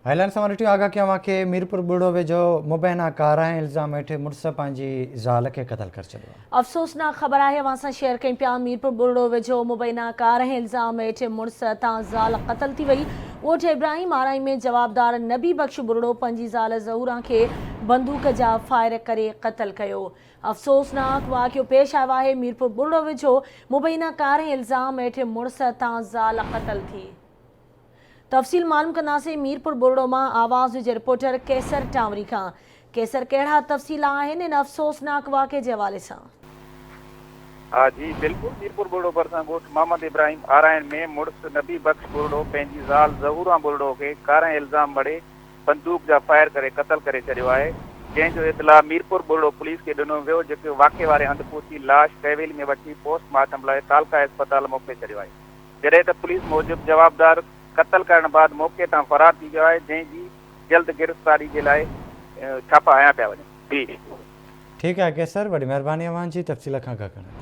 هيلن سان ڏٺيون آگاهه ڪيون اوهان کي ميرپور ٻرڙو ويجهو مبينا ڪارانهن الزام هيٺ مڙس پنهنجي زال کي قتل ڪري ڇڏيو. افسوسناڪ خبر آهي اوهان سان شيئر ڪيون پيا ميرپور ٻرڙو ويجهو مبينا ڪارانهن الزام هيٺ مڙس هٿان زال قتل ٿي وئي ڳوٺ ابراهيم آرائين ۾ جوابدار نبي بخش ٻرڙو پنهنجي زال ظهوران کي بندوق جا فائر ڪري قتل ڪيو افسوسناڪ واقعو پيش آيو آهي ميرپور ٻرڙو ويجهو مبينا ڪارانهن الزام هيٺ مڙس هٿان زال قتل ٿي تفصيل معلوم ڪنداسين ميرپور ٻرڙو مان آواز جي رپورٽر قيصر ٽانوري کان. قيصر ڪهڙا تفصيل آهن ان افسوسناڪ واقعي جي حوالي سان؟ ها جي بلڪل ميرپور ٻرڙو ڀرسان ڳوٺ محمد ابراهيم آرائين ۾ مڙس نبي بخش ٻرڙو پنهنجي زال ظهوران ٻرڙو کي ڪارنهن الزام مڙهي بندوق جا فائر ڪري قتل ڪري ڇڏيو آهي جنهن جو اطلاع ميرپور ٻرڙو پوليس کي ڏنو ويو جيڪي واقعي واري هنڌ پهچي لاش تحويل ۾ وٺي پوسٽ مارٽم لاء تعلقه اسپتال موڪلي ڇڏيو آهي. جڏهن ته پوليس موجب جوابدار قتل ڪرڻ بعد موقعي تان فرار ٿي ويو آهي، جنهن جي جلد گرفتاري جي لاء ڇاپا هنيا پيا وڃن. جي. ٺيڪ آهي قيصر وڏي مهرباني اوهان جي تفصيل کان آگاهه ڪرڻ لاء.